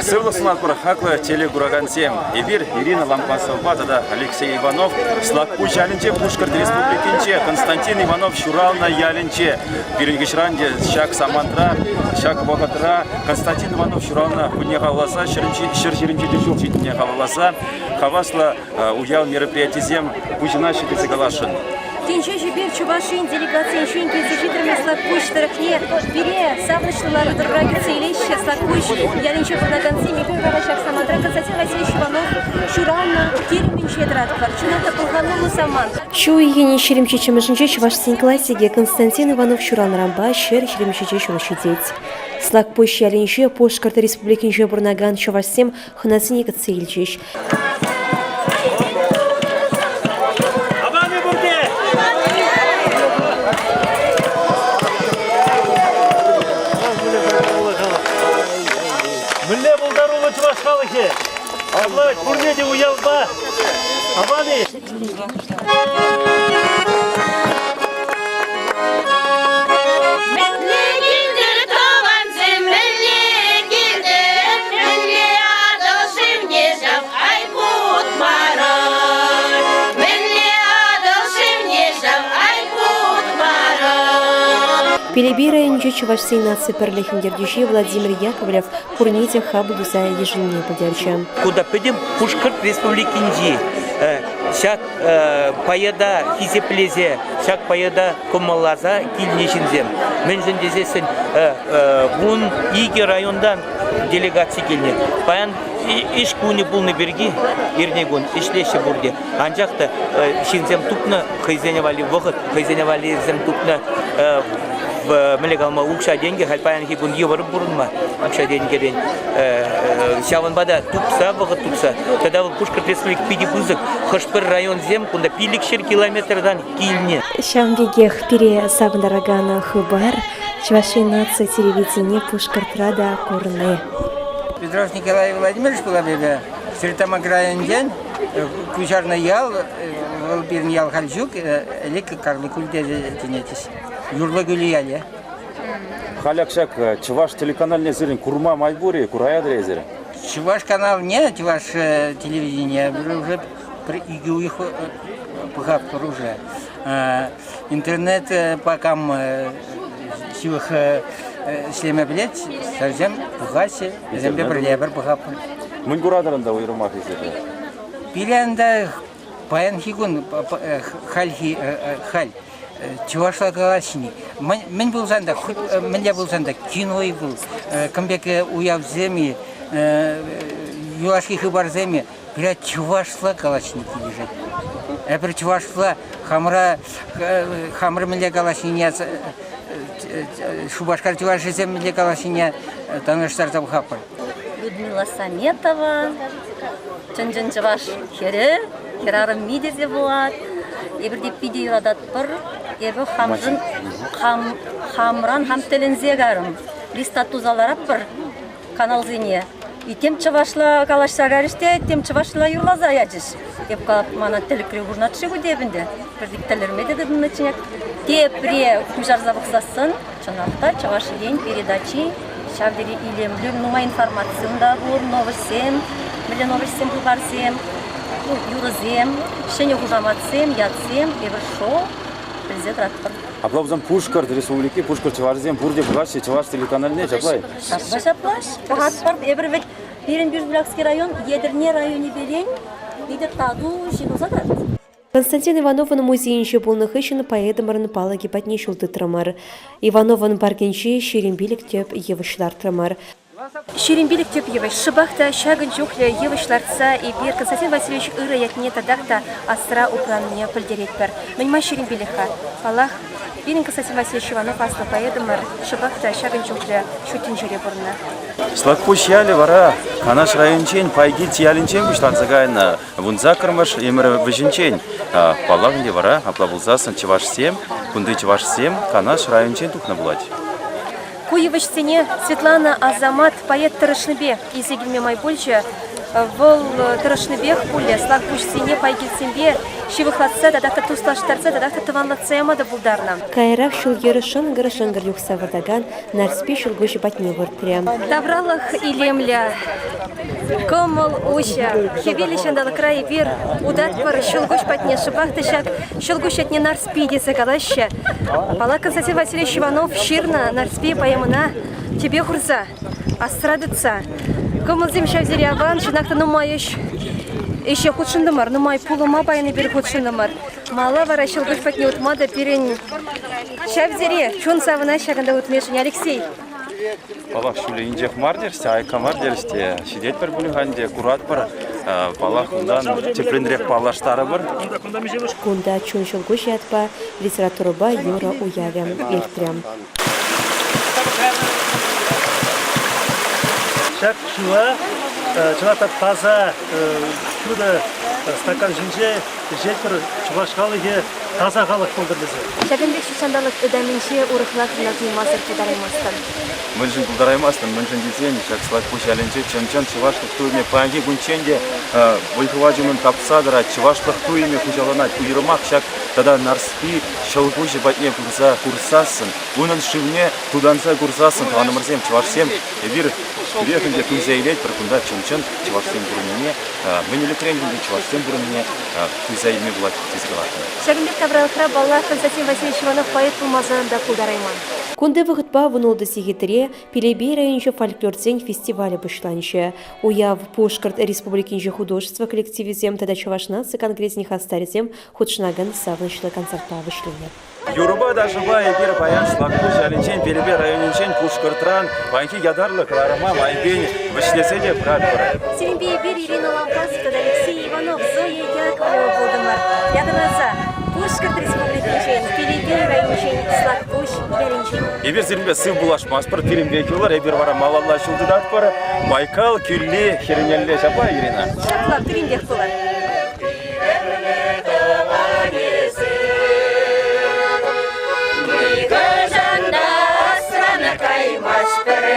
Сывлӑх сунатпӑр, хаклӑ телекуракансем. Эпир Ирина Лампасовпа тата Алексей Иванов Слакпуҫ ялӗнче Пушкӑрт Республикинче Константин Иванов ҫуралнӑ ялӗнче. Пирӗн хыҫран те ҫак самантра, ҫак вӑхӑтра Константин Иванов ҫуралнӑ кунне халалласа 127 ҫул ҫитнине халалласа хаваслӑ уяв мероприятисем пуҫӑнаҫҫӗ тесе каласшӑн. Тӗнче чипер Чӑваш Ен делегацийӗнчен килсе ҫитрӗмӗр Слакпуҫ тӑрӑхне. Пире савӑнӑҫлӑ лару-тӑрура кӗтсе илеҫҫӗ. Слакпуҫ ялӗнче пурӑнакансем эпир вара ҫак самантра Константин Васильевич Иванов ҫуралнӑ терӗмӗнче тӑратпӑр. Чӑнах та пӑлхануллӑ самант. Ҫу уйӑхӗн 27-мӗшӗнче чӑвашсен классикӗ Константин Иванов ҫуралнӑранпа 127 ҫул ҫитет. Слакпуҫ ялӗнче Пушкӑрт Республикинче пурӑнакан чӑвашсем хӑнасене кӗтсе илчӗҫ. Мӗнле пултаруллӑ чӑваш халӑхӗ! Апла пурне те уявпа! Аван-и? Мӗнле килтӗр, тӑвансем, мӗнле килтӗр, мӗнле Атӑл шывне ҫав ай путмарӑр, мӗнле Атӑл шывне ҫав ай путмарӑр. Пелепей районӗнчи чӑвашсен наци пӗрлӗхӗн ертӳҫи Владимир Яковлев пурне те хапӑл туса йышӑннине пӗлтерчӗ. Кунта пӗтӗм Пушкӑрт Республикинчи ҫак поэта хисеплесе, ҫак поэта кӑмӑлласа килнӗ ҫынсем. Мӗншӗн тесессӗн 12 районтан делегаци килнӗ. Паян ӗҫ кунӗ пулнӑ пирки эрнекун ӗҫлеҫҫӗ пурте. Анчах та ҫынсем тупнӑ хӑйсене валли вӑхӑт, хӑйсене валли вӗсем тупнӑ мӗнле калама, укҫа-тенкӗ халь паянхи кун йывӑр пурӑнма укҫа-тенкӗрен. Ҫавӑнпа та тупса, вӑхӑт тупса, тата вӑл Пушкӑрт Республики питӗ пысӑк, хӑш-пӗр районсем кунта 500 километртан килнӗ. Ҫавӑн пекех пире савӑнтаракан хыпар Чӑваш Ен наци телевидени Пушкӑртра та курни. Петров Николай Владимирович пулап эпӗ. Стерлитамак районӗнчен куҫарнӑ ял, вӑл пирӗн ял халь ҫук, ӗлӗк Карлыкуль тесе чӗнетчӗҫ. Юрлӑ кӳлӗ ялӗ. Халь ак ҫак чӑваш телеканалне сирӗн курма май пур-и? Кураятӑр эсир? Чӑваш каналне, чӑваш телевидение уже пӗр икӗ уйӑх пӑхатпӑр уже. Интернет пока ҫывӑх ӗҫлеме пӗлет, ҫавсем пӑхаҫҫӗ, вӗсемпе пӗрле пӗр пӑхатпӑр. Мӗн куратӑр ӗнтӗ уйрӑмах эсир? Пире ӗнтӗ паянхи кун хальхи халь чӑвашла калаҫни. Мӗн пулсан та, мӗнле пулсан та кино-и пул, кӑм пек уявсем-и, юлашки хыпарсем-и, пире чӑвашла калаҫни килӗшет. Эпир чӑвашла хамӑра хамӑр мӗнле калаҫнине Шупашкар чӑвашӗсем мӗнле калаҫнине танлаштарса пӑхатпӑр. Людмила Саметова, чӑн-чӑн чӑваш хӗрӗ, хӗрарӑмми тесе пулать. Эпир те питӗ юрататпӑр. Эпӗ хамшӑн хам, хамран хам тӗлӗнсе карӑм. Листа туса ларатпӑр каналсене. И тем чӑвашла калаҫса карӗҫ те, тем чӑвашла юрласа ячӗҫ. Эп калап, мана тӗлӗкре курнать-ши ку теп ӗнтӗ. Пӗр тӗлӗрме те тытӑннӑччӗ. Тепре куҫарса пӑхсассӑн, чӑнах та Чӑваш Ен передачи ҫав тери илемлӗ, нумай информаци унта пур, новостьсем, мӗнле новостьсем, хыпарсем, юрӑсем, ҫӗнӗ хушаматсем, ятсем, эпир шоу пӗлсе тӑратпӑр. Апла пулсан Пушкӑрт Республики, Пушкӑрт чӑвашӗсем пурте пӑхаҫҫӗ чӑваш телеканалне, ҫапла-и? Ҫапла, ҫапла. Пӑхатпӑр. Эпир вӗт пирӗн Бижбулякский район Етӗрне районӗпелен питӗ тату ҫыхӑнса тӑрать. Константин Ивановӑн музейӗнче пулнӑ хыҫҫӑн поэтӑмӑрӑн палӑкӗ патне ҫул тытрӑмӑр. Ивановӑн паркӗнче 25 тӗп йывӑҫ лартрӑмӑр. 25 тӗп йывӑҫ. Шӑпах та ҫакӑн чухлӗ йывӑҫ лартса эпир Константин Васильевич ырӑ ятне татах та асра упранине пӗлтеретпӗр. Мӗн-ма 25-ха? Паллах, пирӗн Константин Васильевич Иванов аслӑ поэтӑмӑр шӑпах та ҫакӑн чухлӗ ҫут тӗнчере пурӑннӑ. Слакпуҫ ялӗ вара Канаш районӗнчен Пайкилт ялӗнчен пуҫланса кайнӑ. Вунсаккӑрмӗш ӗмӗр вӗҫӗнчен, паллах ӗнтӗ вара, апла пулсассӑн чӑвашсем, кунти чӑвашсем Канаш районӗнчен тухнӑ пулать. Ку йывӑҫсене Светлана Асамат поэт тӑрӑшнипе илсе килме май пулчӗ. Вӑл тӑрӑшнипех пулӗ Слакпуҫсене пайкилтсемпе ҫывӑхлатса татах та туслаштарса татах та тӑванлатса яма та пултарнӑ. Каярах ҫул-йӗр шӑнкӑр-шӑнкӑр юхса выртакан Нарспи ҫӑлкуҫӗ патне выртрӗ. Тавралӑх илемлӗ, кӑмӑл уҫӑ. Хӗвеллӗ ҫанталӑкра эпир утатпӑр ҫӑлкуҫ патне. Шӑпах та ҫак ҫӑлкуҫ ятне Нарспи тесе калаҫҫӗ. Паллах, Константин Васильевич Иванов ҫырнӑ Нарспи поэмӑна тӗпе хурса, асра тытса. Кӑмӑлсем ҫав тери аван, чӑнах та нумай ӗҫ ӗҫе хутшӑнтӑмӑр, нумай пулӑма паян эпир хутшӑнтӑмӑр. Мала вара ҫӑлкуҫ патне утма та пирӗн ҫав тери чун савӑнать ҫакӑнта утмешӗн. Алексей. Паллах, ҫулӗ инҫех мар терӗҫ те, айкка мар терӗҫ те, ҫитетпӗр пуль-ха ӗнтӗ, куратпӑр. Паллах, унтан тӗплӗнрех паллаштарӑпӑр. Кунта Чун ҫӑлкуҫ ятпа литературӑпа юрӑ уявӗ иртрӗ. Ҫак шыва чӑнах та таса, ҫутӑ стакан ҫинче ӗҫетпӗр. Чӑваш халӑхӗ таса халӑх пултӑр тесе. Ҫакӑн пек ҫутҫанталӑк ытамӗнче урӑхла кӑна туймасӑр пултараймастӑн. Мӗншӗн пултараймастӑн? Мӗншӗн тесен ҫак Слакпуҫ ялӗнче чӑн-чӑн чӑвашлӑх туйӑмӗ паянхи кунччен те вӑй-хӑвачӗ унӑн тапса тӑрать, чӑвашлӑх туйӑмӗ хуҫаланать. Уйрӑмах ҫак тата Нарспи ҫӑлкуҫӗ патне пырса курсассӑн, унӑн шывне тутанса курсассӑн, тӑванӑмӑрсем, чӑвашсем, эпир тӳрех ӗнтӗ туйса илетпӗр кунта чӑн-чӑн чӑвашсем пурӑннине, мӗн ӗлӗкрен кунти чӑвашсем пурӑннине туйса илме пулать тесе калатпӑр. Ҫакӑн пек тавралӑхра, паллах, Константин Васильевич Иванов поэт пулмасан та пултарайман. Кунти вӑхӑтпа вунултӑ сехетре Пелепей районӗнче фольклорсен фестивалӗ пуҫланчӗ. Уяв Пушкӑрт Республикинчи художество коллективӗсем тата Чӑваш наци конгресӗн хастарӗсем хутшӑнакан савӑнӑҫлӑ концертпа вӗҫленӗ. Юрӑпа ташӑпа эпир паян Слакпуҫ ялӗнчен, Пелепей районӗнчен, Пушкӑртран паянхи ятарлӑ кӑларӑма майӗпен вӗҫлесе те пыратпӑр. Сирӗнпе эпир Ирина Лампасова тата Алексей Иванов, Зоя Яковлева пултӑмӑр. Ятарласа Пушкӑрт Республикинчен, Пелепей районӗнчен, Слакпуҫ ялӗнчен. Эпир сирӗнпе сыв пулашмастпӑр, пирӗнпе юлӑр, эпир вара малалла ҫул тытатпӑр. Байкал кӳлли хӗрринелле ҫапла, Ирина? Ҫапла, пирӗнпех пулар. Нихӑҫан та асран каймасть пӗр.